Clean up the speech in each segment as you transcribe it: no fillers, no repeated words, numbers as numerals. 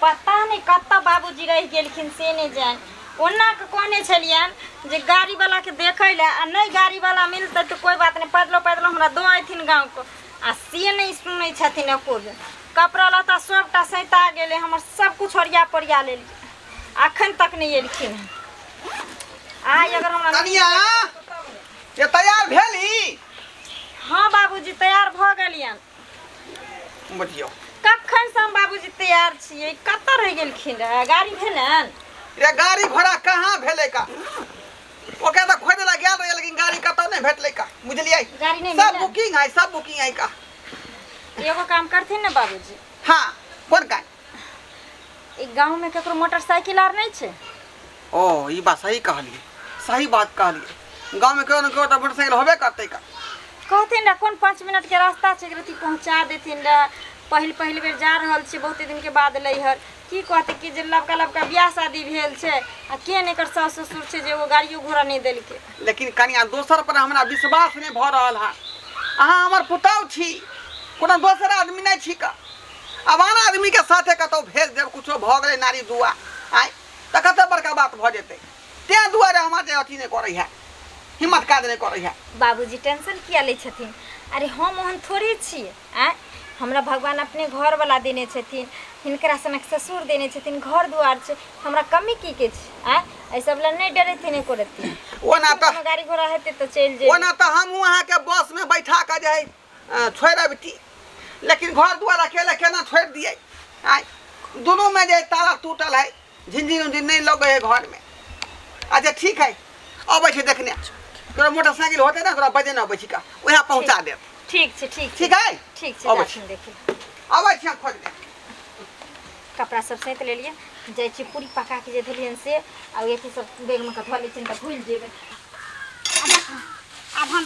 पता नहि कतऽ बाबूजी रहि गेलखिन से नहि जानि। ओना कऽ कहने छलियनि जे गाड़ीवलाके देखै लए आ नहि गाड़ीवला मिलतै तऽ कोइ बात नहि, पैदलो पैदलो हमरा दऽ अयथिन गाँवके, आ से नहि सुनै छथिन एको बेर। कपड़ा लत्ता सभटा सैंता गेलै हमर, सब किछु ओरिया पोरिया लेलियै, अखन तक नहि एलखिन हँ। आइ अगर हमरा कनिया ये तैयार भेली? हँ बाबूजी, तैयार भऽ गेलियनि। बुझियौ कखन से हम बाबूजी तैयार छियै, कतऽ रहि गेलखिन रहे? गाड़ी भेलनि? रे गाड़ी घोड़ा कहाँ भेलै का? ओकरा तऽ खोजै लए गेल रहियै, लेकिन गाड़ी कतौ नहि भेटलै का, बुझलियै? गाड़ी नहि सब मिलल? बुकिंग है, सब बुकिंग है का। एगो काम करथिन ने बाबूजी? हाँ, कोन काम? ई गाँव में ककरो मोटरसाइकिल आर नहि छै? ओ ई बात सही कहलियै, सही बात कहलियै। गाँव में केओ ने केओ तऽ मोटरसाइकिल होबे करतै का। कहथिन रह कोन 5 मिनट के रास्ता छै, रति पहुँचा देथिन रह। पहिल पहिल बेर जा रहल छियै, बहुते दिन के बाद लैहर। की कहतै कि जे लबका लबका बियाह शादी भेल छै आ के ने एकर सास ससुर छै जे एगो गाड़ियो घोड़ा नहि देलकै। लेकिन कनिया दोसर पर हमरा विश्वास नहि भऽ रहल है। अहाँ हमर पुतहु छी, कोनो दोसर आदमी नहि छी का। आब आन आदमीके साथे कतहु भेज देब, कुछो भऽ गेलै नारी दुआ आँय तऽ कते बड़का बात भऽ जेतै। ताहि दुआरे हमरा जे अथी नहि करै है, हिम्मत काज नहि करै है। बाबूजी टेंशन किया लै छथिन? अरे हम ओहन थोड़े छियै आँय, हमरा भगवान अपने घरवला देने छथिन, हिनकरा सनक ससुर देने छथिन, घर दुआर छै, हमरा कमी की के छै आँय? एहि सब लए नहि डरेथिन एको रत्ती। ओना तऽ कोनो गाड़ी घोड़ा हेतै तऽ चलि जेबै। ओना तऽ हमहूँ अहाँके बसमे बैठा कऽ जे है छोड़ि अबिती, लेकिन घर दुआर अकेले केना छोड़ि दियै आँय? दुनूमे जे ताला टूटल है, झिझिर उझिर नहि लगै है घरमे। अच्छा ठीक है, अबै छै देखने, तोरा मोटरसाइकिल होतै ने, तोरा बजेने अबै छी का, उएह पहुँचा देब। ठीक छै, ठीक छै। ठीक है, ठीक छै। अबै छी। जाथिन देखी। अबै छी हम खोजने। कपड़ा सब सैंत लेलियै, जाइ छी पूरी पका के जे देलियनि से आ अथी सब बैगमे के धऽ लै छियनि तऽ भूलि जेबै। आब हम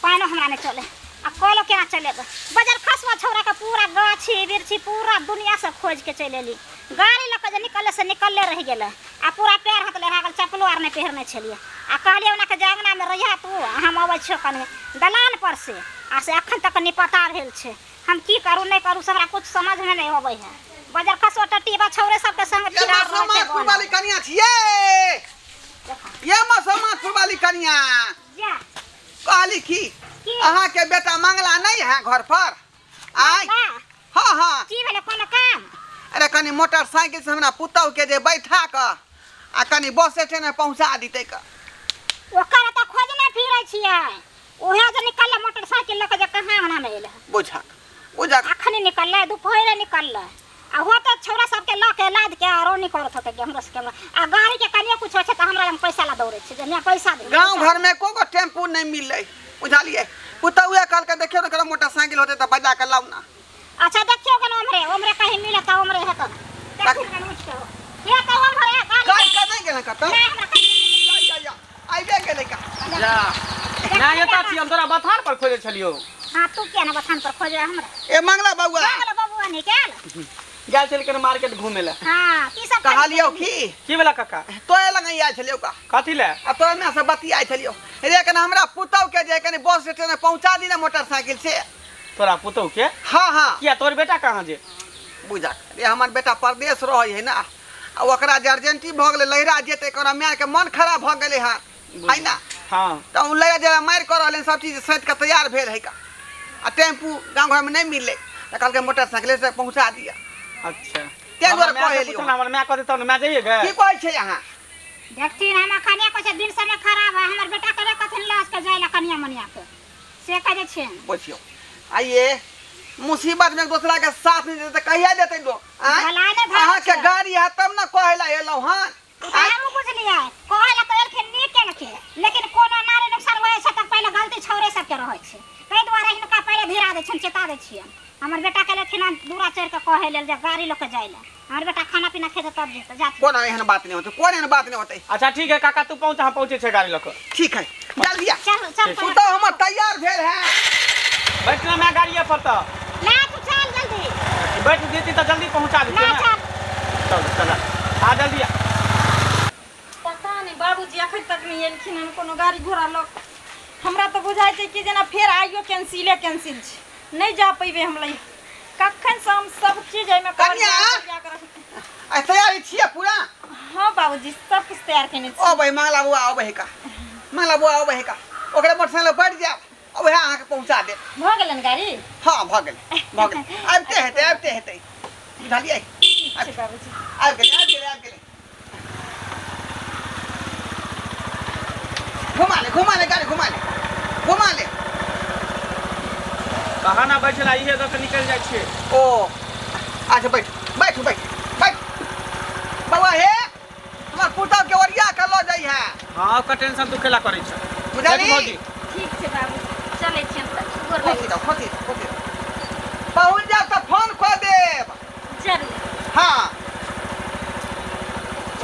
पानिओ हमरा नहि चले आ कलो केना चलेबै? बजर खसुआ छौड़ाके पूरा गाछी बिरछी पूरा दुनिया से खोज के चलि एली। गाड़ी लऽ कऽ जे निकलले से निकलले रहि गेलै आ पूरा पैर हाथ लहरा गेल, चप्पलो आर नहि पहिरने छलियै। आ कहलियै ओना के जे अङ्गनामे रहिहा तू आ हम अबै छियौ कनि दलान पर से, आ से अखन तक निपता भेल छै। हम की करू नहि करू से हमरा कुछ समझमे नहि अबै है। बजर खसुआ टट्टी छौड़े सबके संग ये फिरार रहै छै। मसोमातपुर वाली कनिया छियै, ये मसोमातपुर वाली कनिया। जा। कहली की की? अहाँ के बेटा मंगला नहीं है घर पर आय? ना। हाँ हाँ। की भेलै, कोनो काम? अरे कनी मोटरसाइकिल से हमरा पुतहु के जे बैठा कऽ आ कनी बस स्टैंड में पहुंचा दितै का। ओकर तऽ खोजने फिरै छियै, उहे जे निकललै मोटरसाइकिल लऽ कऽ जे कहाँ ओना मे एलै। बुझक बुझक। अखनी निकललै, दुपहरे निकललै आ हो तऽ छौड़ा सबके लऽ के लाद के आरो नहीं करत होतै कि हमरो सबके। आ गाड़ी के कनियो कुछ होइ छै तऽ हमरा लग पैसा ला दौड़ै छै जे हमरा पैसा दे। गाँव घर में एको गो टेम्पू नहीं मिललै, बुझलियै? पुतहुए कहलकै देखियौ ने ककरो मोटरसाइकिल होतै तऽ बजा कऽ लाउ ना। अच्छा देखियौ कन ओम्हरे ओम्हरे कहीं मिलत तऽ ओम्हरे हेतौ। देखियौ कन उठि कऽ हे तऽ ओम्हरे गाड़ी। गाड़ी कतऽ नहि गेलै कतऽ? नहि हमरा या, या, या, आइबे गेलै का। जा ना, एतऽ छी हम, तोरा बथान पर खोजै छलियौ। हाँ, तू किया ना बथान पर खोजे हमरा? ए मंगला बउआ। मंगला बबुआ निकाल गेल छल कने मार्केट घूमे ला। हाँ, की सब? कहलियौ की? की भेला काका? तोरे लग आयल छलियौ का। कथी ले? आ तोरा माय से बतियाइ छलियौ रे, कने हमरा पुतहु के जे कने बस स्टैंड में पहुंचा दी ना मोटरसाइकिल से। तोरा पुतहु के? हाँ हाँ। किया, तोर बेटा कहाँ जे? बुझा रे, हमर बेटा परदेश रहै है ना, आ ओकरा जे अर्जेंटी भऽ गेलै लहिरा जेतै, ओकरा माय के मन खराब भऽ गेलै हँ, है ना? हाँ। तऽ ओ लहिरा जरा मारि कऽ रहलै, सब चीज सैंत कऽ तैयार भेल है का, आ टेम्पू गाँव घरमे नहि मिललै तऽ कहलकै मोटरसाइकिले से पहुँचा दिअ। अच्छा। ताहि दुआरे हमर माय से कहलियौ। पूछल, हमर माय कहतै तब ने माय जइए गे। की कहै छै अहाँ? देखथिन, हम अखने कहै छै दिन समय खराब है, हमर बेटा के कथिन लऽ के जाय ला कनिया मनिया के से कहै छियनि। बुझियौ आइए मुसीबत में एक दूसरा के साथ नहीं देते कहिया देते लोग आँय? भला नहि भए अहाँके छै। गाड़ी है तब ने कहै लए एलहुँ हन। ओ तऽ हमहूँ बुझलियै, कहै लए तऽ एलखिन नीक केलखिन, लेकिन कोनो नारी नुकसान होइ छै तऽ पहिले गलती छौड़े सबके रहै छै, ताहि दुआरे हिनका पहिले धिरा दै छियनि, चेता दै छियनि। हमर बेटा के एलखिन हन दूरा चढ़ि कऽ कहै लेल जे गाड़ी लऽ कऽ जाइ लए, हमर बेटा खाना पीना खेतै तब जेतै जाथिन। कोनो एहन बात नहि होतै, कोनो एहन बात नहि होतै। अच्छा ठीक है काका, तू पहुँच, हम पहुँचै छै गाड़ी लऽ कऽ। ठीक है, जल्दी आ। चल चल। तू तऽ हमर तैयार भेल है। बैठ ना मैं गाड़िए पर तऽ। ना तू चल जल्दी। बैठ जेती तऽ जल्दी पहुँचा देती ना ना। चल। चल चल आ जल्दी आ। पता नहि बाबूजी अखन तक नहि एलखिन हन कोनो गाड़ी घोड़ा लऽ कऽ। हमरा तऽ बुझाइ छै कि जेना फेर आइयो कैंसिले कैंसिल छै, नहि जा पेबै हम। लै कखन से हम सब चीज एहिमे कनिया! ओरिया कऽ रखने। आ तैयारी छियै पूरा? हाँ बाबूजी, सब कुछ तैयार केने छी। अबै मंगला बौआ अबै है का, मंगला बौआ अबै है का, ओकरा मोटरसाइकिल पर बैठ जायब, वएह अहाँके पहुँचा देब। भऽ गेलनि गाड़ी? हाँ भऽ गेलै, भऽ गेलै, आबिते हेतै, आबिते हेतै, बुझलियै? ठीक छै बाबूजी। आबि गेलै, आबि गेलै, आबि गेलै। घुमा ले, घुमा ले गाड़ी, घुमा ले, घुमा ले। कहाँ ना बैठला, इहे दऽ के निकलि जाइ छियै। ओ अच्छा, बैठ बैठ बैठ बैठ बौआ। हे हमर पुतहु के ओरिया के लऽ जाइ है। हाँ, ओकर टेंशन तू केला करै छ? बुझलही? भौजी। ठीक छै बाबू, चलै छियनि तऽ, गोर खोसी लागै जाओ, खोसी जाओ, खोसी जाओ। पहुँच जाओ तऽ फोन कऽ देब। छी। जरूर। हाँ,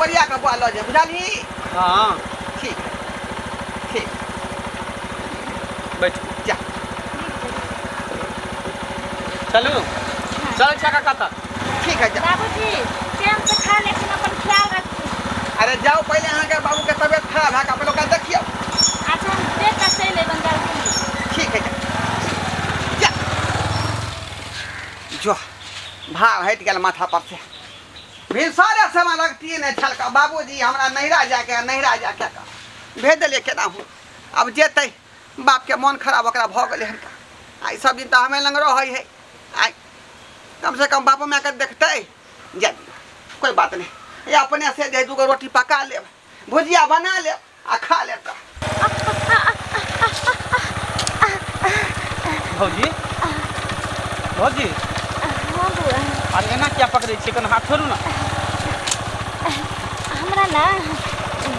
ओरिया के बौआ लऽ जाए, बुझलही? हाँ। ठीक है, ठीक। बैठ जा। चलू, चल छै काका तऽ। ठीक है, जा। बाबूजी, टाइम से खा लेकिन अपन ख्याल रखू। अरे जाओ, पहले अहाँके बाबूके तबियत खराब है, पहले ओकरा देखियौ। अच्छा, हम देख कऽ चलि अयबनि जल्दी। ठीक है, जा जा। जो भार हटि गेल माथा पर से। भिनसरे समय लगतियै ने छलका बाबूजी हमरा नैहरा जाके, नैहरा जाके का भेज देलियै। केना हूँ आब जेतै? बापके मोन खराब ओकरा भऽ गेलै हन। आइ सब दिन तऽ हमे लग रहै है, आइ कमसँ कम बापो मायके देखतै। जा दियौ, कोइ बात नहि। ये अपने से जे दूगो रोटी पका लेब, भुजिया बना लेब आ खा लेब का। भौजी, भौजी। हाँ बौआ। अरे एना किया पकड़ै छियै? कनि हाथ छोड़ू ने। हमरा ने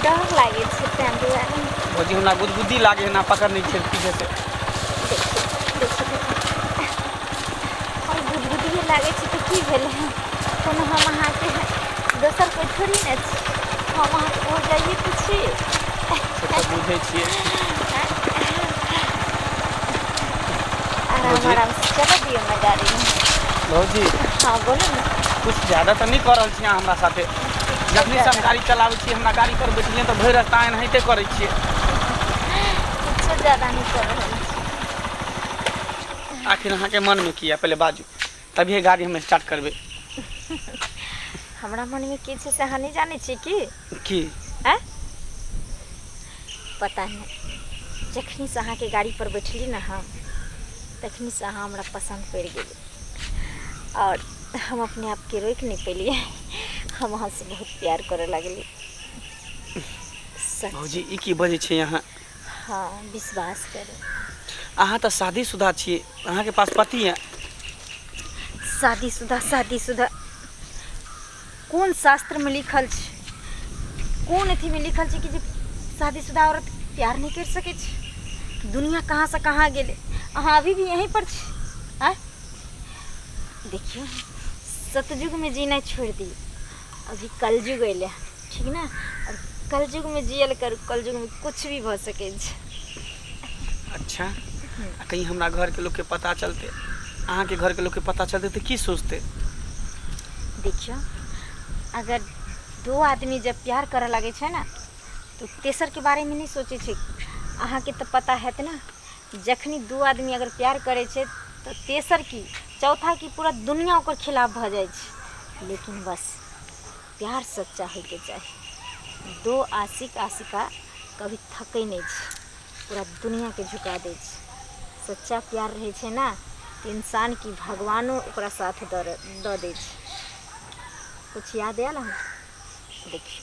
डर लागै छै तेँ दुआरे। भौजी, हमरा गुदगुदी लागै एना पकड़ने छियै पीछे से। देखियौ देखियौ देखियौ, और गुदगुदी लागै छै तऽ की भेलै? कोनो हम अहाँके दोसर कोइ थोड़ी ने छी, हम अहाँके भौजाइए तऽ छी। से तऽ बुझै छियै। आराम भौजी। आराम से चलऽ दियौ ने गाड़ी। भौजी। हाँ, बोलू ने। कुछ ज्यादा तऽ नहि कऽ रहल छी अहाँ हमरा साथे? जखनी से हम गाड़ी चलाबै छी, हमरा गाड़ी पर बैठलियै तऽ भरि रास्ता एनाहिते करै छियै। किछो ज्यादा नहि कर रहल छी। आखिर अहाँके मनमे की यऽ, पहिले बाजू, तभिए गाड़ी हम स्टार्ट करबै। हमरा मनमे की छै से अहाँ नहि जानै छियै की? की? आँय, पता नहि, जखनीसँ अहाँके गाड़ी पर बैठली ने हम, तखनीसँ अहाँ हमरा पसन्द पड़ि गेली और हम अपने आपके रोकि नहि पेलियै। हम अहाँसँ बहुत प्यार करऽ लगली, सच। भौजी, ई की बजै छियै अहाँ? हाँ, विश्वास करू। अहाँ तऽ शादीशुदा छियै, अहाँके पास पति यऽ। शादीशुदा, शादीशुदा, कोन शास्त्रमे लिखल छै, कोन अथीमे लिखल छै कि जे शादीशुदा औरत प्यार नहि करि सकै छै? दुनिया कहाँसँ कहाँ गेलै, अहाँ अभी भी यहीं पर छी। आँय, देखियौ, सतयुगमे जीना छोड़ि दियौ, अभी कलयुग अयलै हन, ठीक ने? और कलयुगमे जियल करू, कलयुगमे कुछ भी भऽ सकै छै। अच्छा, आ कहीं हमरा घरके लोकके पता चलतै, अहाँके घरके लोकके पता चलतै तऽ की सोचतै? देखियौ, अगर दो आदमी जब प्यार करऽ लगै छै ने, तऽ तेसरके बारेमे नहि सोचै छै। अहाँके तऽ पता हैत ने, जखनी दू आदमी अगर प्यार करै छै तऽ तेसर की, चौथा की, पूरा दुनिया ओकर खिलाफ भऽ जाइ छै। लेकिन बस प्यार सच्चा होइके चाही। दो आशिक आशिका कभी थकै नहि छै, पूरा दुनियाके झुका दै छै। सच्चा प्यार रहै छै ने, तऽ इंसान की, भगवानो ओकरा साथ दऽ दऽ दै छै। कुछ याद आयल अहाँ? देखियौ,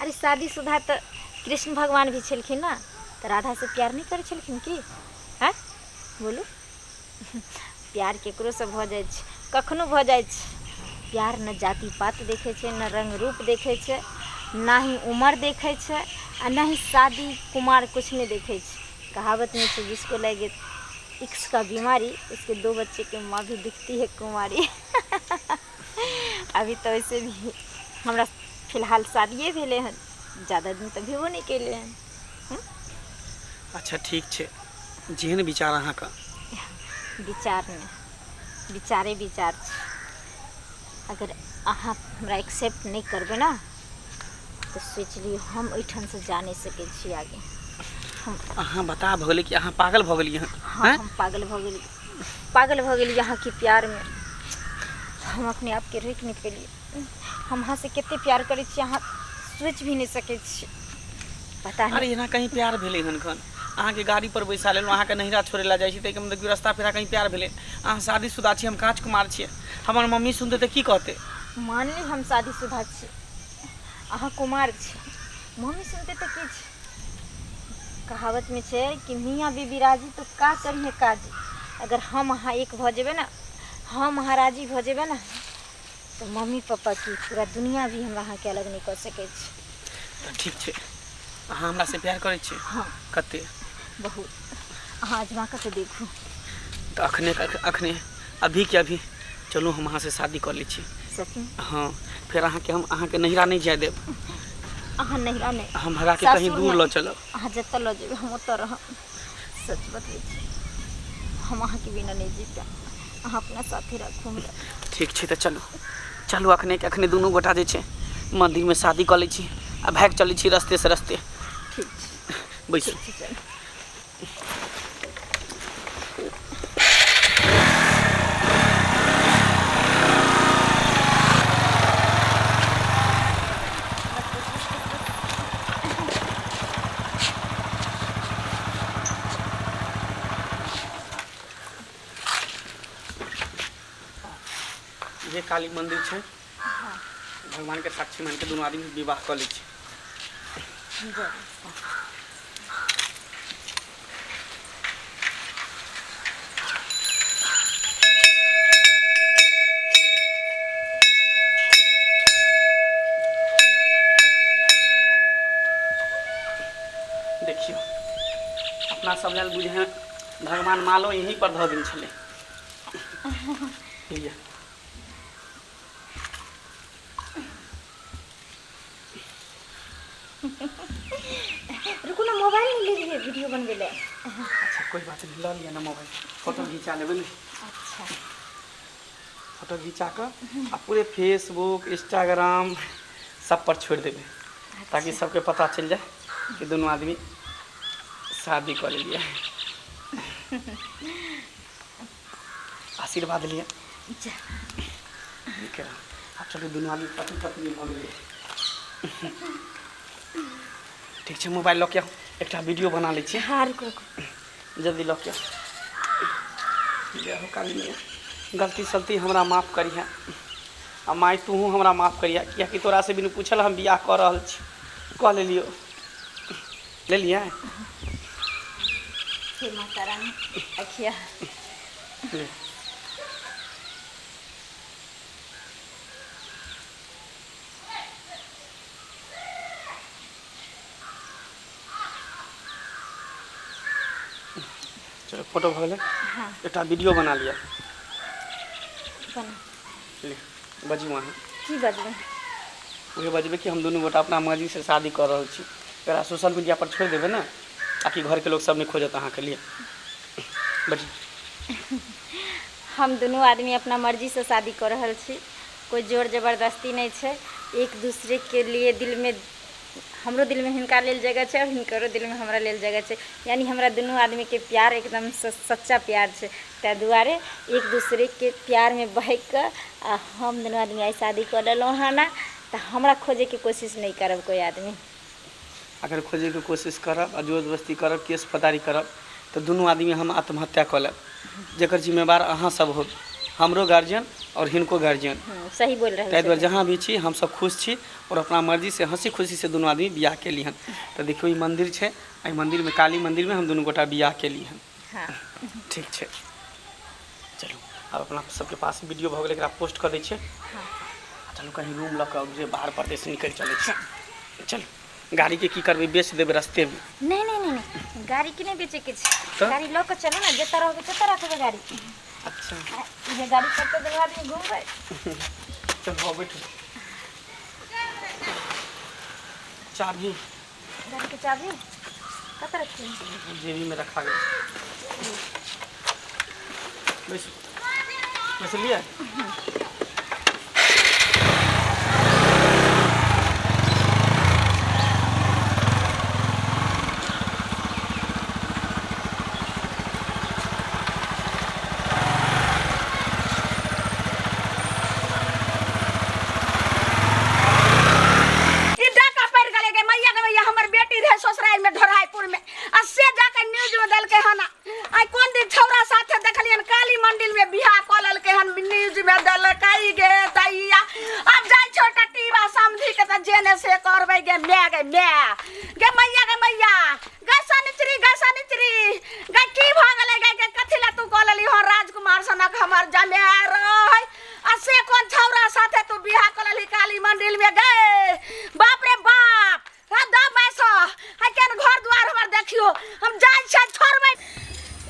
अरे शादीशुदा तऽ कृष्ण भगवान भी छलखिन ने, तऽ राधासँ प्यार नहि करै छलखिन की? आँय, बोलू। प्यार केकरोसँ भऽ जाइ छै, कखनो भऽ जाइ छै। प्यार न जाति पात देखै छै, न रंग रूप देखै छै, ना ही उमर देखै छै आ ना ही शादी कुमार, कुछ नहि देखै छै। कहावत नहि छै, जिसको लगे इश्क का बीमारी, उसके दो बच्चे के माँ भी दिखती है कुमारी। अभी तऽ वैसे भी हमरा फिलहाल शादिए भेलै हन, ज्यादा दिन तऽ भेबो नहि केलै हन। अच्छा, ठीक छै, जेहन विचार अहाँके। विचार नहि, विचारे विचार छै। अगर अहाँ हमरा एक्सेप्ट नहि करबै ने, तऽ सोचि लियौ, हम एहिठामसँ जा नहि सकै छी आगे हम। अहाँ बता भऽ गेलै कि अहाँ पागल भऽ गेलियै हन? हाँ। आँय? हम पागल भऽ गेली, पागल भऽ गेली अहाँके प्यारमे। हम अपने आपके रोकि नहि पेलियै। हम अहाँ से कते प्यार करै छी, अहाँ सोचि भी नहि सकै छी। पता अरे नहि। एना कहीं प्यार भेलै हन खन? अहाँके गाड़ी पर बैसा लेलहुँ, अहाँके नैहरा छोड़ै लए जाइ छी, ताहिके मतलब कि रस्ता पेरा कहीं प्यार भेलै? अहाँ शादीशुदा छी, हम काँच कुमार छियै। हमर मम्मी सुनतै तऽ की कहतै? मान ली हम शादीशुदा छी, अहाँ कुमार छी, मम्मी सुनतै तऽ की छै? कहावतमे छै कि मियाँ बीबी राजी तो का करिहे काजी। अगर हम अहाँ एक भऽ जेबै ने, हम अहाँ राजी भऽ जेबै ने, तऽ मम्मी पापा की पूरा दुनिया भी हमरा अहाँके अलग नहि कऽ सकै छै। तऽ ठीक छै, अहाँ हमरासँ प्यार करै छियै? हँ। कते? बहुत। अहाँ आजमा कऽ तऽ देखू। तऽ अखने अखने अभी के अभी चलू, हम अहाँसँ शादी कऽ लै छी। सचमे? हँ। फेर अहाँके हम अहाँके नैहरा नहि जाय देब। अहाँ नैहरा नहि, हम भगाके कहीं सासुर दूर नहि। लऽ चलब। अहाँ जतऽ लऽ जेबै हम ओतऽ रहब। सच बतबै छी, हम अहाँके बिना नहि जी पायब। अहाँ अपना साथे राखू हमरा। ठीक छै, तऽ चलू चलू, अखने के अखने दुनू गोटा जे छै मन्दिरमे शादी कऽ लै छी आ भागि चलै छी रस्ते से रस्ते। ठीक छै। बैसू। ठीक छै, चलू। जे काली मंदिर छै, भगवान के साक्षी मान के दुनू आदमी विवाह कऽ लै छी। देखियौ, अपना सब लेल बुझे भगवान मालो यहीं पर धऽ देने छलै। लिअ। रुकू ने, मोबाइल नहि लेलियै वीडियो बनबै लए। अच्छा, कोई बात नहीं, लऽ लिअ ने मोबाइल, फोटो घिचा लेबै ने। अच्छा। फोटो घिचा कऽ आ पूरे फेसबुक इंस्टाग्राम सब पर छोड़ि देबै, ताकि सबके पता चलि जाय कि दुनू आदमी शादी कऽ लेलियै। आशीर्वाद लिअ। नीक रहू। आब चलू, दुनू आदमी पति पत्नी भऽ गेलियै। ठीक छै, मोबाइल लऽ के आउ, एकटा वीडियो बना लै छी। हाँ, रुकू रुकू। जल्दी लऽ के आउ। जय हो काली मैया, गलती सलती हमरा माफ करिहे आ माय तूहू हमरा माफ करिहे, किएकि तोरासँ बिनु पूछल हम बियाह कऽ रहल छी। कऽ लेलियौ, लेलियै। हे माता रानी, अखिया। ले। चलो, फोटो भऽ गेलै। हाँ। एकटा वीडियो बना लिअ। बना। ले, बजियौ अहाँ। की बजबै? उहे बजबै कि हम दुनू गोटा अपना मर्जीसँ शादी कऽ रहल छी। एकरा सोशल मीडिया पर छोड़ि देबै ने, ताकि घरके लोक सब नहि खोजत अहाँके लिए। बजियौ। हम दुनू आदमी अपना मर्जीसँ शादी कऽ रहल छी, कोइ जोर जबरदस्ती नहि छै। एक दूसरेके लिए दिलमे, हमरो दिलमे हिनका लेल जगह छै आओर हिनकरो दिलमे हमरा लेल जगह छै। यानी हमरा दुनू आदमीके प्यार एकदम सच्चा प्यार छै। ताहि दुआरे एक दूसरेके प्यारमे बहकि कऽ आ हम दुनू आदमी आइ शादी कऽ लेलहुँ हँ ने, तऽ हमरा खोजैके कोशिश नहि करब कोइ आदमी। अगर खोजैके कोशिश करब आ जोर जबरदस्ती करब, केस फौजदारी करब, तऽ दुनू आदमी हम आत्महत्या कऽ लेब, जकर जिम्मेवार अहाँ सब हो, हमरो गार्जियन आओर हिनको गार्जियन। सही बोल रहल ताहि दुआरे छथिन। जहाँ भी छी, हमसब खुश छी आओर अपना मर्जीसँ हँसी खुशीसँ दुनू आदमी बियाह केली हन। तऽ देखियौ, ई मन्दिर छै, एहि मन्दिरमे, काली मन्दिरमे हम दुनू गोटा बियाह केली हन। हाँ। ठीक छै, चलू, आब अपना सबके पास वीडियो भऽ गेलै, एकरा पोस्ट कऽ दै छियै। हाँ। आ चलू, कहीं रूम लऽ कऽ जे बाहर परदेश निकलि चलै छी। चलू, गाड़ीके की करबै? बेच देबै रस्तेमे। नहि नहि नहि नहि, गाड़ीके नहि बेचैके छै। तऽ? गाड़ी लऽ कऽ चलू ने, जतऽ रहबै ततऽ रखबै गाड़ी। अच्छा। आ इहे गाड़ी पर तऽ दुनू आदमी घुमबै। चलू, आउ बैठू। चाभी? गाड़ीके चाभी कतऽ रखियै? जेबीमे रखा गेल। बैसू। बैसलियै? गे my गे my, गे मैया गे मैया, गे सनिचरी गे सनिचरी, गे की भऽ गेलै गे, गे कथी लए तू कऽ लेली हँ राजकुमार सनक हमर जमाय रहै आ से कोन छौड़ा साथे तू बियाह कऽ लेलही काली मंदिर में गे। बाप रे बाप, हा द पैसा है केन घर द्वार हमर देखियो, हम जाइ छियै छोड़बै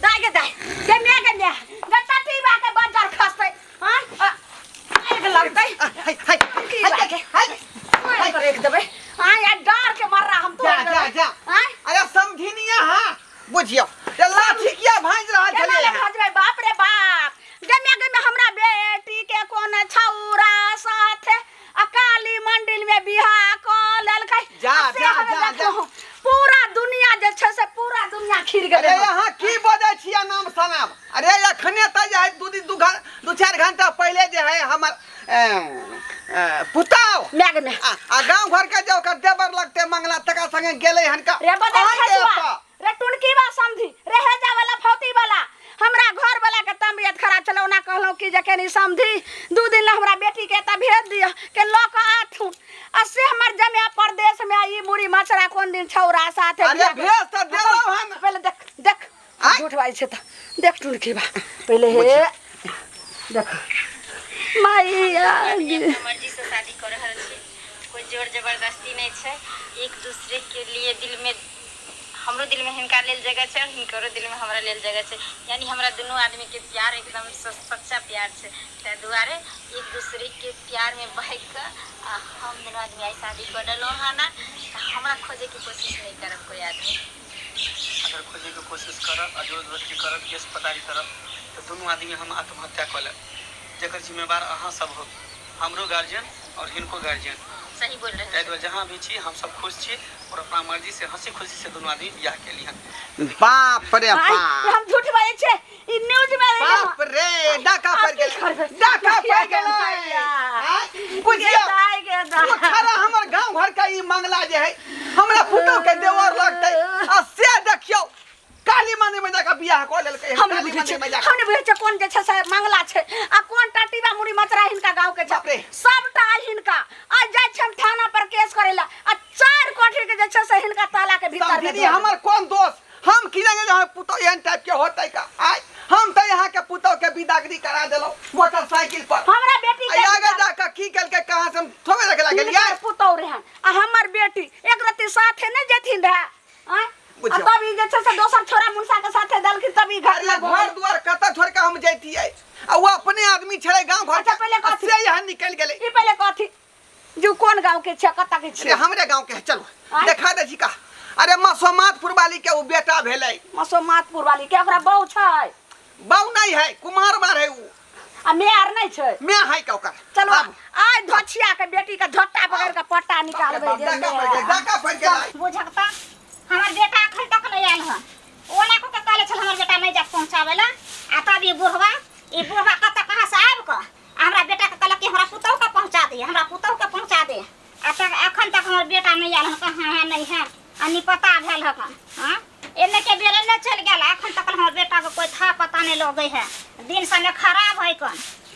दाय गे दाय गे my गे my, गे टटी बा के बंजर खसतै। हां आगि लगतै हाय हाय की बा के हाय मारि के राखि देबै। हां या डर के मर्रा हम जा तोड़ जा देबै। जा। आँय अरे समझिनिया, हाँ बुझियो ये लाठी किया भांज रहल केना छलियै ले अहाँ? भजबै? बाप रे बाप, गमे गमे हमरा बेटी के कोन छौरा साथे आ काली मंदिर में बियाह कऽ लेलकै। जा, आ से जा, हमे जा, जा। देखलहुँ, पूरा दुनिया जे छै से पूरा दुनिया खिर गेलै। अरे यहाँ की बजै छियै नाम सनाम? अरे अखने तऽ जे है दू दिन दू घं दू चारि घंटा पहिले जे है हमर पुतहु my गे my. आ गाँव घर के जे ओकर देवर लगते मंगला तकरा संगे गेलै हन का रे बदल अहाँके खसुआ, एतऽ। रे टुनकी बा समझी, रे हेजा वाला फौती वाला, हमरा घर वाला के तबियत खराब छलै, ओना कहलहुँ कि जे कनी समझी 2 दिन ला हमरा बेटी के एतऽ भेज दिअ के लऽ कऽ आथुन, आ से हमर जमाय परदेश में ई मुड़ी मछरा कोन दिन छौरा साथे अरे बियाह भेज तऽ देलहुँ हन। पहिले देख देख आँय? झूठ बाजै छै तऽ देख टुनकी बा पहिले, हे देख मैया अपने अपना मर्जी से शादी कर रहल छी, कोई जोर जबरदस्ती नहीं छै। एक दूसरे के लिए दिल में, हमरो दिल में हिनका लेल जगह छै और हिनकरो दिल में हमरा लेल जगह छै, यानी हमरा दुनू आदमी के प्यार एकदम सच्चा प्यार छै। ताहि दुआरे एक दूसरे के प्यार में बहक के आ हम दुनू आदमी आइ शादी कर लेलहुँ हँ ना, तऽ हमरा खोजे के कोशिश नहीं करब कोई आदमी। अगर खोजे के कोशिश करब आ जोर जबरदस्ती करब, केस पतारी करब, तऽ दुनू आदमी हम आत्महत्या कऽ लेब, जकर जिम्मेवार अहाँ सब हो, हमरो गार्जियन और हिनको गार्जियन। सही बोल रहे ताहि दुआरे जहाँ भी छी हम सब खुश छी और अपना मर्जी से हंसी खुशी से दुनू आदमी बियाह केली हन। बाप रे आँय, बाप, हम झूठ बाजै छियै, ई न्यूज में एलै हँ। बाप रे, डाका आब पड़ की गेलै, करबै? डाका पड़ गे गेलै। मैया। आँय, बुझियौ गे दाय, गे दाय। ओ छाड़ा हमर गांव घर के ई मंगला जे है हमरा पुतहु के देवर लगतै आ से देखियौ काली मंदिर में जाकर बियाह कऽ लेलकै हन, हम नहीं काली बुझै मंदिर छियै, में जाकर। हम नहीं बुझै छियै कोन जे छै से मंगला छै आ कोन टटीबा मुड़ी मचरा हिनका गाँव के छै। बाप रे। सबटा आइ हिनका आइ जाइ छै हम थाना पर केस करै लए आ 4 कोठी के जे छै से हिनका ताला के भीतर में समझी धऽ देबै। हमर कोन दोष? हम की जाने जे हमर पुतहु एहन टाइप के होतै का? आइ हम तऽ यहाँ के पुतहु के विदागरी करा देलहुँ मोटरसाइकिल पर। हमरा बेटी के आ आगे विदा- जाकर की केलकै कहाँ से हम थोड़े देखे लागलियै। हिनकर पुतहु रहन आ हमर बेटी एक रत्ती साथे नहि जेथिन रहए। आँय? आ बुझियौ। तब ई जे छै से दोसर छोरा मुनसा के साथे देलखिन तब ई घर अरे में घर दुआर कतऽ छोड़ के हम जैतियै? आ ओ अपने आदमी छलै गाँव घर अच्छा, के, पहिले आ कथी? से यहाँ निकलि गेलै। ई पहिले कथी जो कोन गाँव के छै, कतऽ के छै? अरे हमरे गाँव के है, चलू आँय? देखा दै छी का। अरे मसोमातपुर वाली के ओ बेटा भेलै। मसोमातपुर वाली के ओकरा बहू छै? बहू नहीं है, कुमार बार है उ। आ my are नहीं छै? My है का ओकर। चलो आब। आइ धोछिया के बेटी के झोटा पकड़ के पट्टा निकालबै बाप रे जे बाप, डाका पड़ि गेलै, डाका पड़ि गेलै। बुझक तऽ हमर बेटा अखन तक नहीं आयल हन। ओना कऽ के कहले छल हमर बेटा नहीं जात पहुँचाबै ला, आ तब ई बुढ़वा कतऽ कहाँ से आबि कऽ आ हमरा बेटा के कहलक कि हमरा पुतहु के पहुँचा दे, हमरा पुतहु के पहुँचा दे। आ तक अखन तक हमर बेटा नहीं आयल हन, कहाँ है नहीं है आ नि पता भेल हन। हाँ एने के बेर एने चलि गेल, अखन तक हमर बेटा के कोई था पता नहीं लगै है। दिन समय खराब है कन,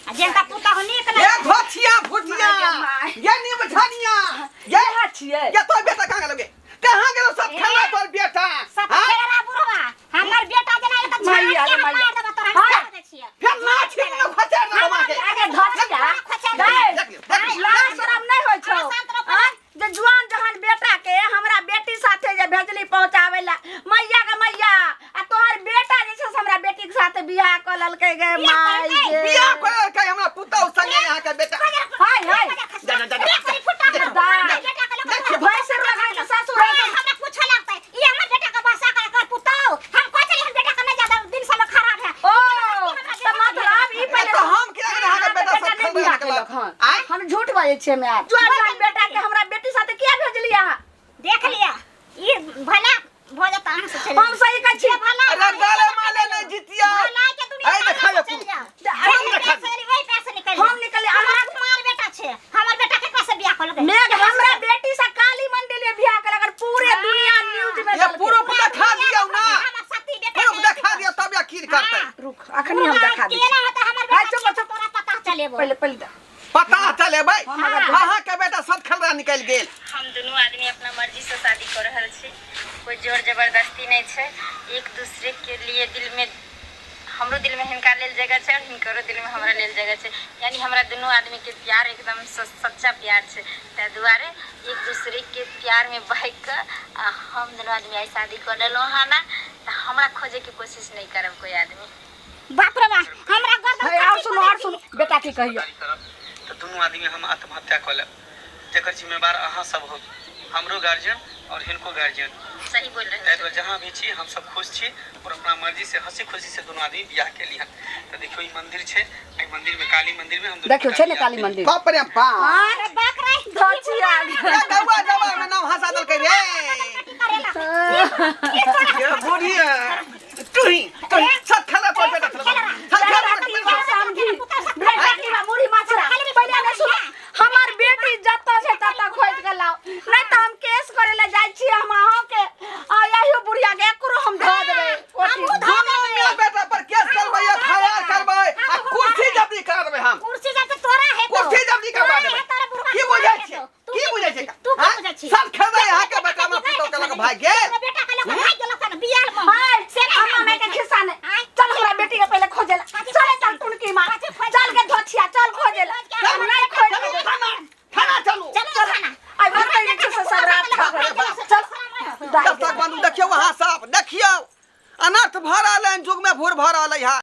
आ जिनका पुतहु नीक नहीं। ये धोछिया भुजिया, my गे my. ये निमझनिया, ये इएह छियै। ये तोर बेटा कहाँ गेलौ गे? कहाँ गेलौ सब खेला तोर बेटा? सब हाँ? खेला बुढ़वा हमर बेटा जेना एक झाड़ मैया के रे हम मैया। मार देबो तोरा, हम हाँ। छोड़ दै छियै। फेर नाच ही न खचेर देलौ माँ के। आगे धोछिया। खचेर गै, देख लियौ, देख लियौ। लाज शरम नहीं होइ छौ। हाँ, शांत रहो। आँय? जे जुआन जहान बेटा के हमरा बेटी साथे जे भेजली पहुंचावे ला, मैया के मैया, आ तोहर बेटा जे छै से हमरा बेटी के साथे बियाह कऽ लेलकै गे बियाह माय कऽ लेलकै? गे। बियाह कऽ लेलकै हमरा पुतहु संगे यहाँ के बेटा। हाय, हाय। जा, जा, जा, जा। बेटा के दाय। भैंसुर लगा के ससुर है। हमरा पूछे लगतै ई हमर बेटा के बसा कर कर पुतहु, हम कहै छलियै हम बेटा के नहीं ज्यादा दिन समय खराब है। ओ, तऽ मतलब ई ए, पहिले तऽ हम की जाने अहाँके बेटा बेटा सब नहि खलबे बियाह निकलल। केलक हन। आँय? हम झूठ बाजै छियै my. जुआन जहान बेटा के हमरा बेटी साथे किया भेजली अहाँ? देख लिअ ई भला भऽ जेतै अहाँ से चलि हम सही कहै छी। भला अरे गले माले नहीं जितिया। भला के दुनिया ऐ देखा चलि ले जाओ। हम जे देखा पैसा एली, ओहि पैसा निकलि हम जाओ। निकलि, हमर अहाँ- कुमार बेटा छै, हमर बेटा केकरा से बियाह कऽ लेलकै? मेघ हमरा बेटी से काली मंदिर में बियाह केलक और पूरे हाँ। दुनिया न्यूज में ये देलकै। प्रूफ देखा दियौ ना। हमर सती बेटा प्रूफ के देखा दियौ तब यकीन करतै। रुक, अखनी हम देखा दै छी। केना होतै हमर हाय, बेटा चुप, के चुप। तोरा पता चलेबो। पहिले पहिले पता चलेबै हम अगर- अहाँ के बेटा सब खलरा निकलि गेल। हम हम दुनू आदमी अपना मर्जी से शादी कऽ रहल छी, कोइ जोर जबरदस्ती नहि छै। एक दूसरे के लिए दिल में, हमरो दिल में हिनका लेल जगह छै और हिनकरो दिल में हमरा लेल जगह छै, यानी हमरा दुनू आदमी के प्यार एकदम सच्चा प्यार छै। ताहि दुआरे एक दूसरे के प्यार में बहक कऽ आ हम दुनू आदमी आइ शादी कऽ लेलहुँ हँ ना, तऽ हमरा खोजे के कोशिश नहि करब कोइ आदमी। बाप रे बाप, हमरा गर्दन है, और सुनो, और सुनो, बेटा की कहियो। करब तऽ दुनू आदमी हम आत्महत्या कऽ लेब, जकर जिम्मेवार अहाँ सब हो, हमरो गार्जियन और हिनको गार्जियन। सही बोल रहे। ताहि दुआरे जहाँ भी छी हम सब खुश छी और अपना मर्जी से हंसी खुशी से दुनू आदमी बियाह केली हन। तऽ देखियौ, ई मंदिर छै, एहि मंदिर में, काली मंदिर में हम दुनू देखियौ, छै ने काली मंदिर। बाप रे बाप। अरे बाप रे। धोचिया। रे गौआ जवान में नाम हंसा देलकै रे। ये बूढ़ी तुही तुही सत खेला तो बेटा, सत खेला। हमर बेटी जतऽ छै ततऽ खोजि के लाउ, नहि तऽ हम केस करे लए जाइ छी। हम अहाँके आ यही बुढ़िया के एकरो हम धऽ देबै ओटी। दुनू मियां बेटा पर केस करबै, एफआईआर करबै आ कुर्सी जब्ती करा देबै हम। कुर्सी जब तक तोरा है कुर्सी जब्ती करवा देबै। की बुझै छियै? की बुझै छियै? तू की बुझै छी? सब खेबै अहाँ के बेटा में पुतोह के लग भागि गेल। बेटा के लग भागि गेलक ने बियाह में। हाय, हमरा माय के खिस्सा नहि। चल, हमरा बेटी के पहिले खोजे ला चले। चल टुनकी मार, चल के धोछिया, चल खोजे ला। हम नहि खोज चलू थाना, थाना चलू। चलो थाना। आइ बताइ जे छै से सब रात खा। चल। तब तक बंधु देखियौ, अहाँ सब देखियौ, अनर्थ भऽ रहल है, युग में भूर भऽ रहल है।